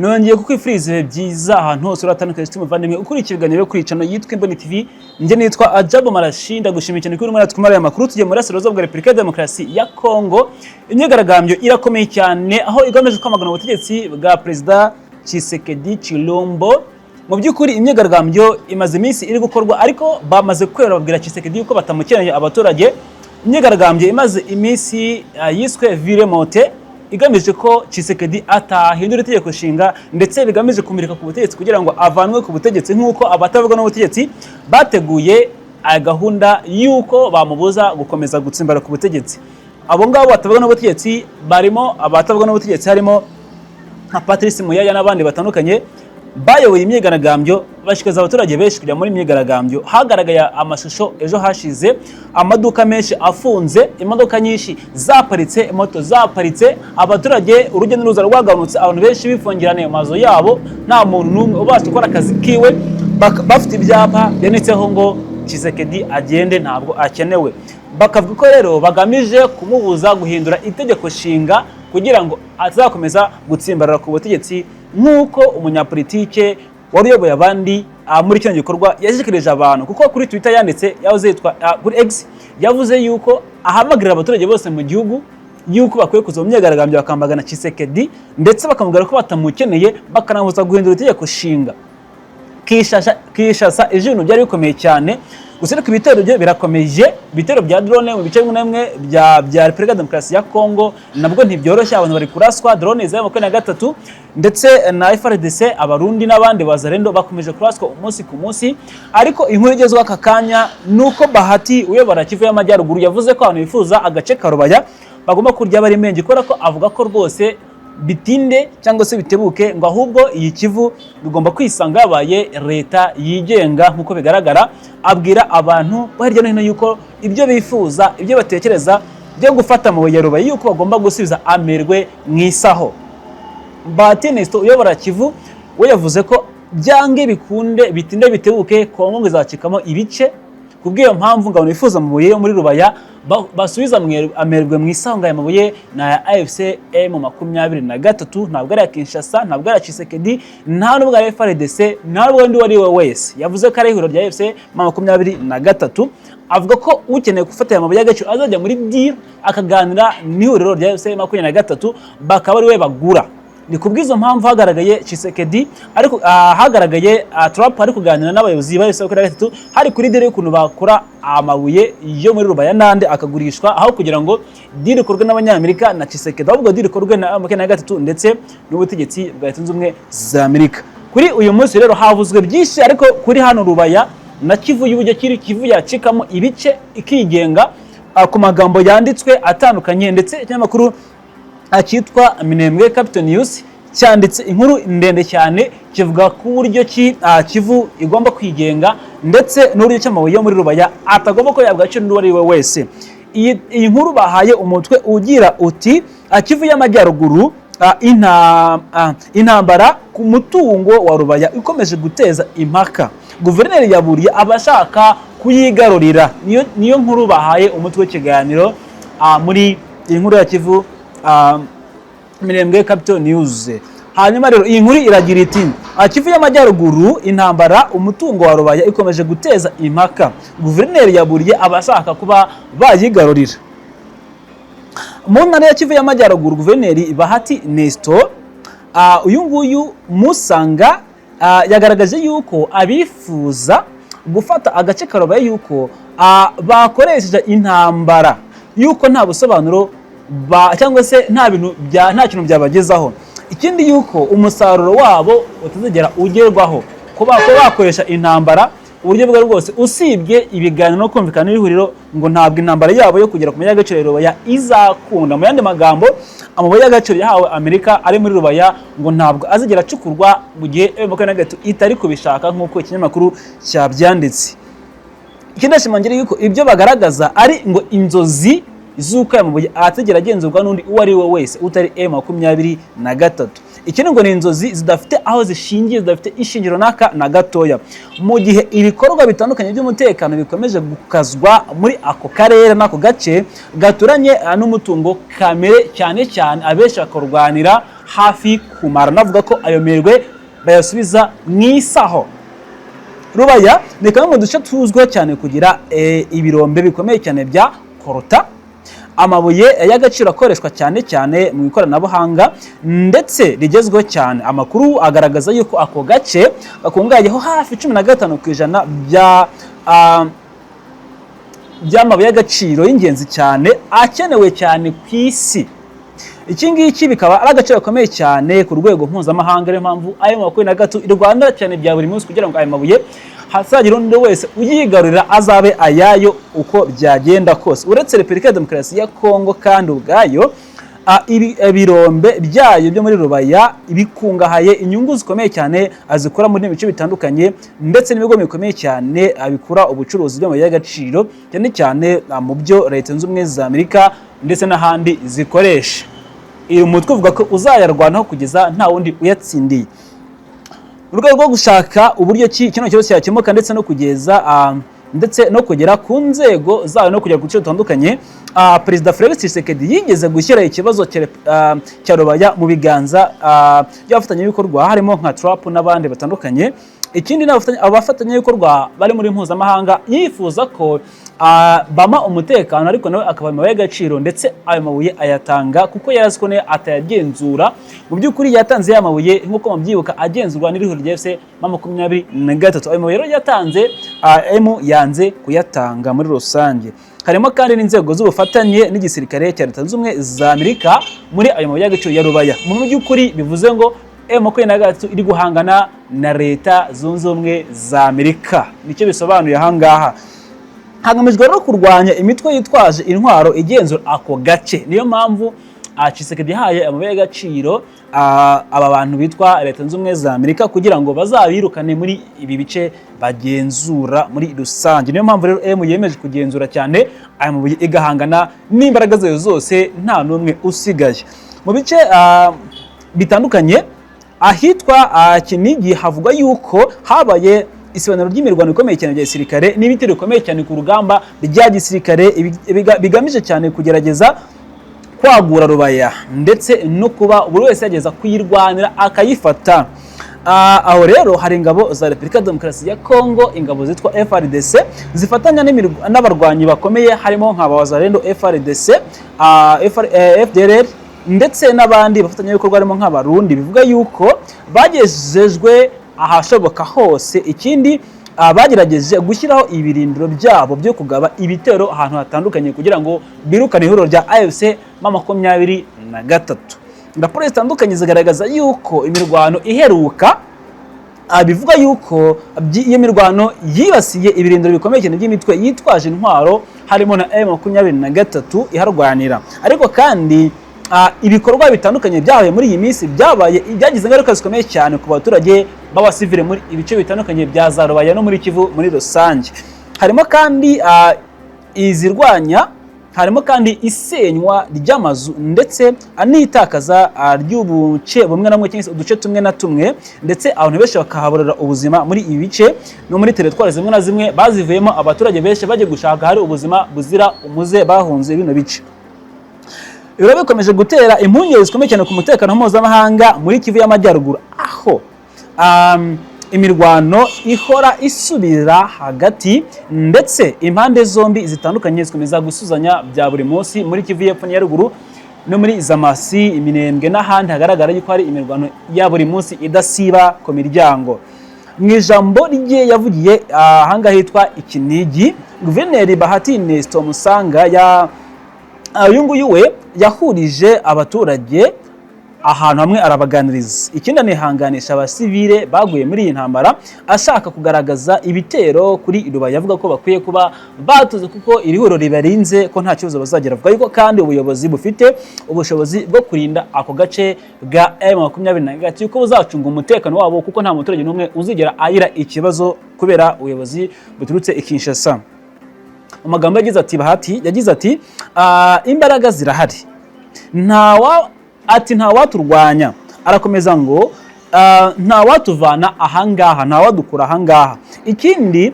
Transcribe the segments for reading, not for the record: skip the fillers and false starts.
Nongeye kukwifuriza ibihe byiza ahantu hose uratandukanye, inshuti muvandimwe ukurikiye ibiganiro kuri channel yitwa Imboni TV. Njye nitwa Ajabu Marashi, ndagushimiye cyane kuri urimo twumara aya makuru. Tugiye muri Burasirazuba bwa Repubulika ya Demokarasi ya Kongo. Imyigaragambyo irakomeye cyane, aho igamije kwamagana ubutegetsi bwa Perezida Tshisekedi Tshilombo. Mu by'ukuri imyigaragambyo imaze iminsi iri gukorwa, ariko bamaze kwera babwira Tshisekedi yuko batamukeneye abaturage. Imyigaragambyo imaze iminsi yiswe Ville Morte, igamije ko Tshisekedi atahindura itegeko nshinga, ndetse bigamije kumurika ku butegetsi kugira ngo avanwe ku butegetsi, nk'uko abatavuga n'ubutegetsi bateguye gahunda y'uko bamubuza gukomeza gutsimbara ku butegetsi. Abo ngabo batavuga n'ubutegetsi barimo, abatavuga n'ubutegetsi harimo nka Patrice Muyaya n'abandi batandukanye bayoboye imyigaragambyo, bashishikariza abaturage benshi kujya muri imyigaragambyo. Hagaragaye amashusho ejo hashize, amaduka menshi afunze, imodoka nyinshi zaparitse, moto zaparitse, abaturage urujya n'uruza rwagabanutse, abantu benshi bifungiraniye mu mazu yabo, nta muntu n'umwe ubasha gukora akazi kiwe, bafite ibyapa byanditseho ngo "Tshisekedi agende, ntabwo akenewe". Bakavuga ko rero bagamije kumubuza guhindura itegeko nshinga kugira ngo azakomeza gutsimbarara ku butegetsi, nk'uko umunyapolitike wari uyoboye abandi muri kino gikorwa yashishikarije abantu, kuko kuri Twitter yanditse, yahoze yitwa kuri X, yavuze yuko ahamagarira abaturage bose mu gihugu yuko bakwiye kuza mu myigaragambyo bakamagana Tshisekedi, ndetse bakamubwira ko batamukeneye, bakanamubuza guhindura itegeko nshinga. Kinshasa ejo ibintu byari bikomeye cyane gusa, ariko ibitero byo birakomeje, ibitero bya drone mu bice bimwe na bimwe bya Repubulika ya Demokarasi ya Kongo nabwo ntibyoroshye. Abantu bari kuraswa drone za 23 ndetse na FARDC, Abarundi n'abandi Bazarendo bakomeje kuraswa umunsi ku munsi. Ariko inkuru igezweho aka kanya nuko Bahati uyobora Kivu y'Amajyaruguru yavuze ko abantu bifuza agace ka Rubaya bagomba kurya bari menge, kubera ko avuga ko rwose bitinde cyangwa se bitebuke ngo ahubwo iyi Kivu bigomba kwisanga yabaye leta yigenga. Nk'uko bigaragara, abwira abantu bo hirya no hino yuko ibyo bifuza, ibyo batekereza byo gufata amabuye ya Rubaya, yuko bagomba gusubiza amerwe mu isaho. Bahati Nestor uyobora Kivu we yavuze ko byange bikunde, bitinde bitebuke, Kongo ngo izacikamo ibice. Kubw'iyo mpamvu ngo abantu bifuza amabuye yo muri Rubaya basubiza amerwe mu isaho, ngo aya mabuye ni aya AFC M23, ntabwo ari aya Kinshasa, ntabwo ari aya Tshisekedi, nta nubwo ari FARDC, nta nubwo undi uwo ari we wese. Yavuze ko ari ihuriro rya AFC M23. Avuga ko ukeneye gufata aya mabuye y'agaciro azajya muri deal, akaganira n'ihuriro rya AFC 23, bakaba ari we bagura. Ni kubw'izo mpamvu hagaragaye Tshisekedi, ariko hagaragaye Trump ari kuganira n'abayobozi ba AFC 23, hari kuri deal y'ukuntu bakora amabuye yo muri Rubaya n'andi akagurishwa, aho kugira ngo deal ikorwe n'Abanyamerika na Tshisekedi, ahubwo deal ikorwe na 23 ndetse n'ubutegetsi bwa Leta Zunze Ubumwe za Amerika. Kuri uyu munsi rero havuzwe byinshi, ariko kuri hano Rubaya na Kivu y'uburyo kiri Kivu yacikamo ibice ikigenga, ku magambo yanditswe atandukanye, ndetse ikinyamakuru cyitwa Minembwe Capital News cyanditse inkuru ndende cyane kivuga ku buryo ki Kivu igomba kwigenga, ndetse n'uburyo ki amabuye yo muri Rubaya atagomba ko yabwa agaciro n'uwo ari we wese. Iyi nkuru bahaye umutwe ugira uti "Kivu y'Amajyaruguru, intambara ku mutungo wa Rubaya ikomeje guteza impaka, guverineri yaburiye abashaka kuyigarurira". Niyo nkuru bahaye umutwe w'ikiganiro muri iyi nkuru ya Kivu, Minembwe Capital News. Hanyuma rero iyi nkuru iragira iti "Kivu y'Amajyaruguru, intambara umutungo wa Rubaya ikomeje guteza impaka, guverineri yaburiye abashaka kuba bayigarurira". Mu ntara ya Kivu y'Amajyaruguru, guverineri Bahati Nestor, uyu nguyu Musanga, yagaragaje yuko abifuza gufata agace ka Rubaya yuko bakoresheje intambara, yuko nta busobanuro cyangwa se nta bintu bya nta kintu byabagezaho. Ikindi yuko umusaruro wabo utazigera ugerwaho kuba bakoresha intambara uburyo bwo bwose, usibye ibiganiro no kumvikana n'ihuriro, ngo ntabwo intambara yabo yo kugera ku mabuye y'agaciro ya Rubaya izakunda. Mu yandi magambo, amabuye y'agaciro yahawe Amerika ari muri Rubaya ngo ntabwo azigera acukurwa mu gihe M23 itari kubishaka, nk'uko ikinyamakuru cyabyanditse. Ikindi ashimangira yuko ibyo bagaragaza ari ngo inzozi z'uko aya mabuye atigera agenzurwa n'undi uwo ari we wese utari M23. Ikindi ngo ni inzozi zidafite aho zishingiye, zidafite ishingiro n'aka na gatoya. Mu gihe ibikorwa bitandukanye by'umutekano bikomeje gukazwa muri ako karere n'ako gace gaturanye n'umutungo kamere, cyane cyane abenshi bakarwanira hafi kumara. Navuga ko ayo mirwe bayasubiza mu isaho. Rubaya ni kamwe mu duce tuzwiho cyane kugira ibirombe bikomeye cyane bya coltan, amabuye y'agaciro akoreshwa cyane cyane mu ikoranabuhanga ndetse rigezweho cyane. Amakuru agaragaza yuko ako gace gakungahayeho hafi 15% by'amabuye y'agaciro y'ingenzi cyane akenewe cyane ku isi. Iki ngiki bikaba ari agaciro gakomeye cyane ku rwego mpuzamahanga. Niyo mpamvu M23 irwanira cyane bya buri munsi kugira ngo ayo mabuye hazagira undi wese uyigarurira, azabe ayayo uko byagenda kose. Uretse Repubulika ya Demokarasi ya Kongo kandi ubwayo, ibirombe byayo byo muri Rubaya bikungahaye inyungu zikomeye cyane azikura muri bice bitandukanye, ndetse n'ibigo bikomeye cyane bikura ubucuruzi by'amabuye y'agaciro, cyane cyane mu byo Leta Zunze Ubumwe za Amerika ndetse n'ahandi zikoresha. Uyu mutwe uvuga ko uzayarwanaho kugeza nta wundi uyatsindiye. Mu rwego rwo gushaka uburyo ki kino kibazo cyakemuka ndetse no kugeza ndetse no kugera ku nzego zayo no kugera ku duce dutandukanye, Perezida Felix Tshisekedi yigeze gushyira ikibazo cya Rubaya mu biganza by'abafatanyabikorwa, harimo nka Trump n'abandi batandukanye. Ikindi ni abafatanyabikorwa bari muri mpuzamahanga yifuza ko bama umutekano, ariko nawe akaba amabuye y'agaciro, ndetse ayo mabuye ayatanga kuko yari azi ko nayo atayagenzura. Mu by'ukuri yatanze ya mabuye, nk'uko mubyibuka, agenzurwa n'ihuriro rya AFC M23. Ayo mabuye rero yatanze, M yanze kuyatanga muri rusange. Harimo kandi n'inzego z'ubufatanye n'igisirikare cya Leta Zunze Ubumwe za Amerika muri ayo mabuye y'agaciro ya Rubaya. Mu by'ukuri bivuze ngo M23 iri guhangana na Leta Zunze Ubumwe za Amerika, nicyo bisobanuye ahangaha. Hagamijwe rero kurwanya imitwe yitwaje intwaro igenzura ako gace. Niyo mpamvu Tshisekedi yahaye amabuye y'agaciro aba bantu bitwa Leta Zunze Ubumwe za Amerika kugira ngo bazabirukane muri ibi bice bagenzura muri rusange. Niyo mpamvu rero M yemeje kugenzura cyane aya mabuye, igahangana n'imbaraga zayo zose, nta n'umwe usigaye. Mu bice bitandukanye ahitwa Kinigi havugwa yuko habaye isibaniro ry'imirwano ikomeye cyane bya gisirikare n'ibitero bikomeye cyane ku rugamba rya gisirikare, bigamije cyane kugerageza kwagura Rubaya ndetse no kuba buri wese yageza kuyirwanira akayifata. Aho rero hari ingabo za Repubulika ya Demokarasi ya Kongo, ingabo zitwa FARDC zifatanya n'abarwanyi bakomeye, harimo nka Wazalendo, FARDC, FDLR ndetse n'abandi bafatanyabikorwa harimo nk'Abarundi. Bivuga yuko bagejejwe ahashoboka hose. Ikindi, bagerageje gushyiraho ibirindiro byabo byo kugaba ibitero ahantu hatandukanye kugira ngo birukane ihuriro rya AFC M23. Raporo zitandukanye zigaragaza yuko imirwano iheruka, bivuga yuko iyo mirwano yibasiye ibirindiro bikomeye cyane by'imitwe yitwaje intwaro, harimo na M23 iharwanira. Ariko kandi ibikorwa bitandukanye byabaye muri iyi minsi byabaye byagize ingaruka zikomeye cyane ku baturage b'abasivile muri ibice bitandukanye bya za Rubaya no muri Kivu muri rusange. Harimo kandi izirwanya, harimo kandi isenywa ry'amazu ndetse n'itakaza ry'ubuce bumwe na bumwe cyangwa se uduce tumwe na tumwe, ndetse abantu benshi bakahaburira ubuzima muri ibi bice no muri teritwari zimwe na zimwe bazivuyemo. Abaturage benshi bagiye gushaka ahari ubuzima buzira umuze, bahunze bino bice. Ibiro bikomeje gutera impungenge zikomeye cyane ku mutekano mpuzamahanga muri Kivu y'Amajyaruguru, aho imirwano ihora isubira hagati, ndetse impande zombi zitandukanye zikomeza gusuzanya bya buri munsi muri Kivu y'Epfo n'iya Ruguru no muri Zamasi, Iminembwe n'ahandi hagaragara yuko hari imirwano ya buri munsi idasiba ku miryango. Mu ijambo rye yavugiye ahangaha hitwa Ikinigi, Guverineri Bahati Nestor Musanga ya uyu nguyu we yahurije abaturage ahantu hamwe arabaganiriza. Ikindi, anihanganisha abasivile baguye muri iyi ntambara, ashaka kugaragaza ibitero kuri Rubaya, avuga ko bakwiye kuba batuze kuko iri huriro ribarinze, ko nta kibazo bazagira. Avuga yuko kandi ubuyobozi bufite ubushobozi bwo kurinda ako gace bwa M23, ko buzacunga umutekano wabo, kuko nta muturage n'umwe uzigera agira ikibazo kubera ubuyobozi buturutse i Kinshasa. Mu magambo yagize ati, Bahati yagize ati: "Imbaraga zirahari, ntawa ati ntawaturwanya." Arakomeza ngo "Ntawatuvana ahangaha, ntawadukura ahangaha." Ikindi,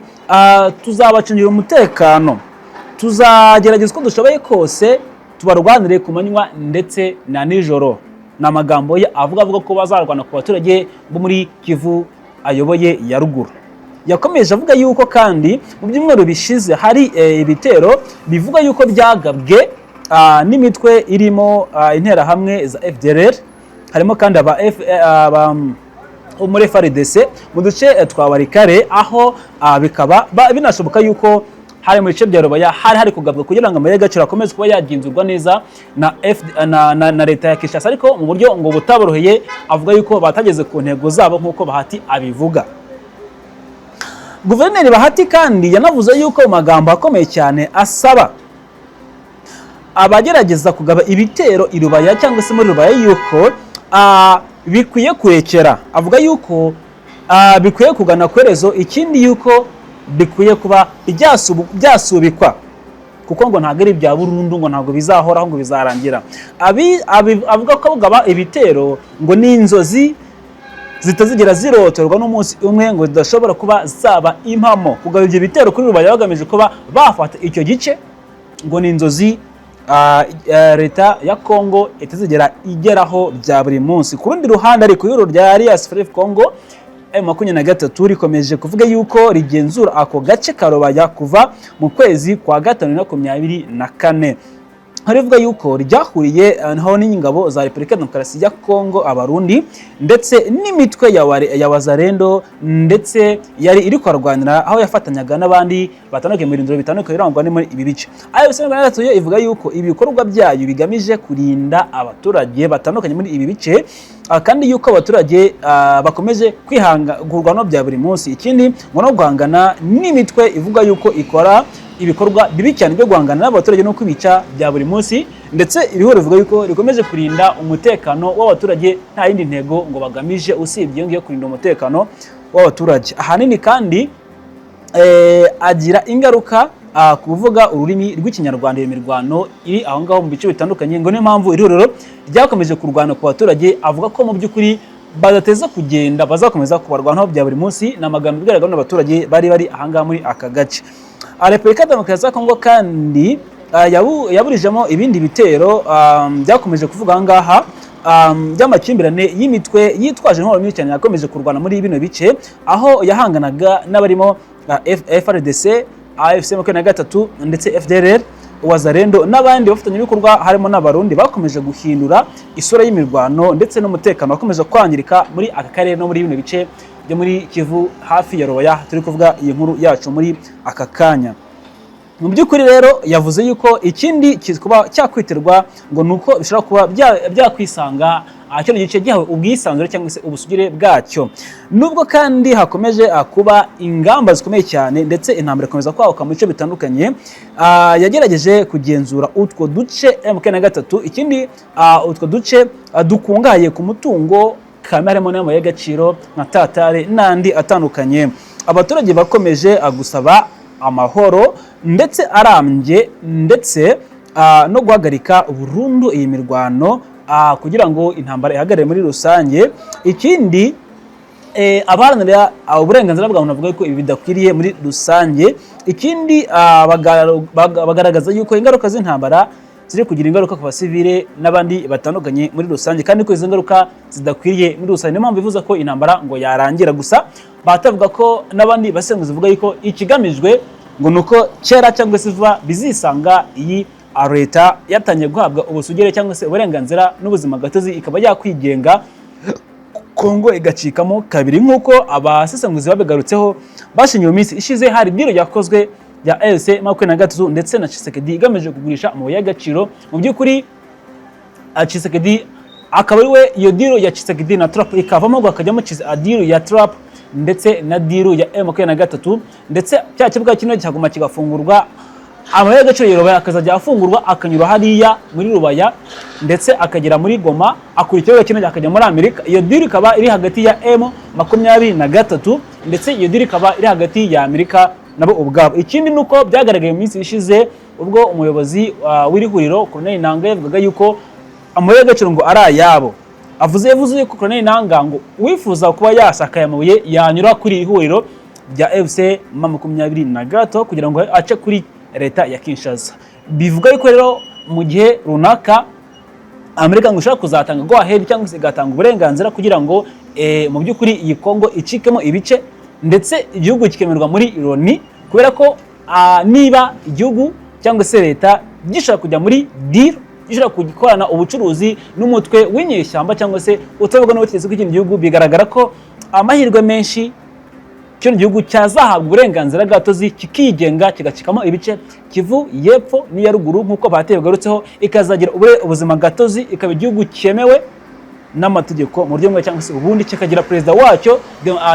tuzabacungira umutekano, tuzagerageza uko dushoboye kose tubarwanire ku manywa ndetse na nijoro. Ni amagambo ye avuga ko bazarwana ku baturage bo muri Kivu ayoboye ya ruguru. Yakomeje avuga yuko kandi mu byumweru bishize hari ibitero bivuga yuko byagabwe n'imitwe irimo interahamwe za FDLR, harimo kandi aba F, aba muri FARDC mu duce twa Walikale, aho bikaba binashoboka yuko hari mu bice bya Rubaya hari kugabwa kugira ngo amabuye y'agaciro akomeze kuba yagenzurwa neza na, F, na leta ya Kinshasa, ariko mu buryo ngo butaboroheye, avuga yuko batageze ku ntego zabo nk'uko Bahati abivuga. Guverineri Bahati kandi yanavuze yuko mu magambo akomeye cyane asaba abagerageza kugaba ibitero i Rubaya cyangwa se muri Rubaya yuko bikwiye kurekera. Avuga yuko bikwiye kugana kwerezo, ikindi yuko bikwiye kuba byasubikwa kuko ngo ntabwo ari ibya burundu, ngo ntabwo bizahoraho, ngo bizarangira. Avuga ko kugaba ibitero ngo ni inzozi zitazigera zirotorwa n'umunsi umwe, ngo zidashobora kuba zaba impamo. Kugaba ibyo bitero kuri Rubaya bagamije kuba bafata icyo gice ngo ni inzozi leta ya Congo itazigera igeraho bya buri munsi. Ku rundi ruhande ariko, ihuriro rya Alliance Fleuve Congo M23 rikomeje kuvuga yuko rigenzura ako gace ka Rubaya kuva mu kwezi kwa gatanu 2024. Rivuga yuko ryahuriye aho n'ingabo za Repubulika ya Demokarasi ya Kongo, Abarundi ndetse n'imitwe ya Wazalendo, ndetse yari iri kuharwanira, aho yafatanyaga n'abandi batandukanye mu birindiro bitandukanye birangwa muri ibi bice. AFC 23 yo ivuga yuko ibikorwa byayo bigamije kurinda abaturage batandukanye muri ibi bice, kandi yuko abaturage bakomeje kwihanga kurwana bya buri munsi, ikindi ngo no guhangana n'imitwe ivuga yuko ikora ibikorwa bibi cyane byo guhangana n'abaturage no kwibica bya buri munsi. Ndetse iri huriro rivuga yuko rikomeje kurinda umutekano w'abaturage, nta yindi ntego ngo bagamije usibye iyo ngiyo kurinda umutekano w'abaturage. Ahanini kandi agira ingaruka ku kuvuga ururimi rw'Ikinyarwanda iyo mirwano iri aho ngaho mu bice bitandukanye, ngo niyo mpamvu iri huriro ryakomeje kurwana ku baturage. Avuga ko mu by'ukuri badateze kugenda, bazakomeza kubarwanaho bya buri munsi. Ni amagambo igaragara n'abaturage bari ahangaha muri aka gace. Repubulika ya Demokarasi ya Kongo kandi yaburijemo ibindi bitero byakomeje kuvuga ahangaha by'amakimbirane y'imitwe yitwaje intwaro myinshi cyane yakomeje kurwana muri bino bice, aho yahanganaga n'abarimo FARDC, AFC 23 ndetse FDLR, Wazalendo n'abandi bafatanyabikorwa harimo n'Abarundi bakomeje guhindura isura y'imirwano, ndetse n'umutekano wakomeje kwangirika muri aka karere no muri bino bice byo muri Kivu hafi ya Rubaya turi kuvuga iyi nkuru yacu muri aka kanya. Mu by'ukuri rero yavuze yuko ikindi kuba cyakwitirwa ngo ni uko bishobora kuba byakwisanga kino gice gihawe ubwisanzure cyangwa se ubusugire bwacyo. Nubwo kandi hakomeje kuba ingamba zikomeye cyane ndetse intambara ikomeza kwaguka mu bice bitandukanye, yagerageje kugenzura utwo duce MK3, ikindi utwo duce dukungahaye ku mutungo kamere harimo n'amabuye y'agaciro nka tantale n'andi atandukanye. Abaturage bakomeje gusaba amahoro ndetse arambye, ndetse no guhagarika burundu iyi mirwano kugira ngo intambara ihagarare muri rusange. Ikindi abaharanira uburenganzira bwa muntu bavuga ko ibi bidakwiriye muri rusange. Ikindi bagaragaza yuko ingaruka z'intambara ziri kugira ingaruka ku basivile n'abandi batandukanye muri rusange, kandi ko izo ngaruka zidakwiriye muri rusange. Niyo mpamvu bivuze ko intambara ngo yarangira. Gusa batavuga ko n'abandi basenguzi bavuga yuko ikigamijwe ngo ni uko kera cyangwa se vuba bizisanga iyi leta yatangiye guhabwa ubusugire cyangwa se uburenganzira n'ubuzima gatozi, ikaba yakwigenga, Kongo igacikamo kabiri, nk'uko abasesenguzi babigarutseho bashingiye mu minsi ishize hari deal yakozwe ya AFC 23 ndetse na Tshisekedi igamije kugurisha amabuye y'agaciro. Mu by'ukuri Tshisekedi akaba ari we iyo deal ya Tshisekedi na Trump ikavamo, hakajyamo deal ya Trump ndetse na deal ya M23, ndetse cya kibuga kino cyaguma kigafungurwa, amabuye y'agaciro ya Rubaya akazajya afungurwa akanyura hariya muri Rubaya ndetse akagera muri Goma, akura ikibuga kino akajya muri Amerika. Iyo deal ikaba iri hagati ya M23 ndetse iyo deal ikaba iri hagati ya Amerika nabo ubwabo. Ikindi ni uko byagaragaye mu minsi ishize ubwo umuyobozi w'iri huriro Corneille Nangaa yavugaga yuko amabuye y'agaciro ngo ari ayabo. Yavuze yuko Corneille Nangaa ngo uwifuza kuba yasaka aya mabuye yanyura kuri iri huriro rya AFC 23 kugira ngo ace kuri leta ya Kinshasa. Bivuga yuko rero mu gihe runaka Amerika ngo ishobora kuzatanga go ahead cyangwa se igatanga uburenganzira kugira ngo mu by'ukuri iyi Kongo icikemo ibice, ndetse igihugu kikemerwa muri Loni, kubera ko niba igihugu cyangwa se leta gishobora kujya muri deal, gishobora gukorana ubucuruzi n'umutwe w'inyeshyamba cyangwa se utavuga n'ubutegetsi bw'ikindi gihugu, bigaragara ko amahirwe menshi kino gihugu cyazahabwa uburenganzira gatozi, kikigenga, kigacikamo ibice, Kivu y'Epfo n'iya Ruguru, nk'uko bateye bigarutseho, ikazagira ubuzima gatozi, ikaba igihugu cyemewe n'amategeko mu buryo bumwe cyangwa se ubundi, kikagira perezida wacyo,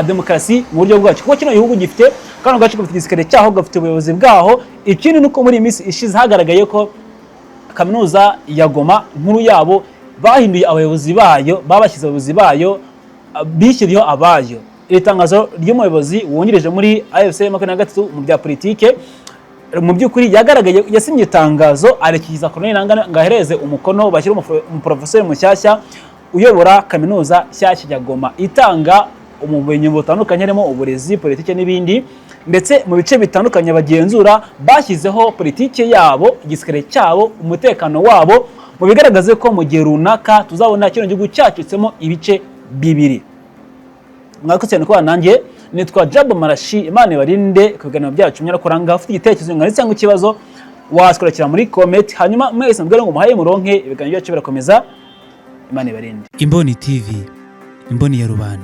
demokarasi mu buryo bwacyo, kuko kino gihugu gifite kano gace gafite igisirikare cyaho, gafite ubuyobozi bwaho. Ikindi ni uko muri iyi minsi ishize hagaragaye ko kaminuza ya Goma nkuru yabo bahinduye abayobozi bayo, babashyize abayobozi bayo, bishyiriyeho abayo. Iri tangazo ry'umuyobozi wungirije muri AFC 23 mu bya politike, mu by'ukuri yagaragaye yasinye itangazo arekiza Corneille Nangaa ngo ahereze umukono, bashyire umuprofeseri mushyashya uyobora kaminuza nshyashya ya Goma, itanga ubumenyi butandukanye harimo uburezi, politike n'ibindi. Ndetse mu bice bitandukanye bagenzura bashyizeho politike yabo, igisirikare cyabo, umutekano wabo, mu bigaragaze ko mu gihe runaka tuzabona kino gihugu cyacitsemo ibice bibiri. Mwakoze cyane kubana nanjye, nitwa Jabo Marashi. Imana ibarinde ku biganiro byacu myarakuranga. Ufite igitekerezo, inyunganizi cyangwa ikibazo, watwandikira muri comment. Hanyuma mwese mubwire ngo muhaye muronke, ibiganiro byacu birakomeza. Imana ibarinde. Imboni TV, imboni ya rubanda.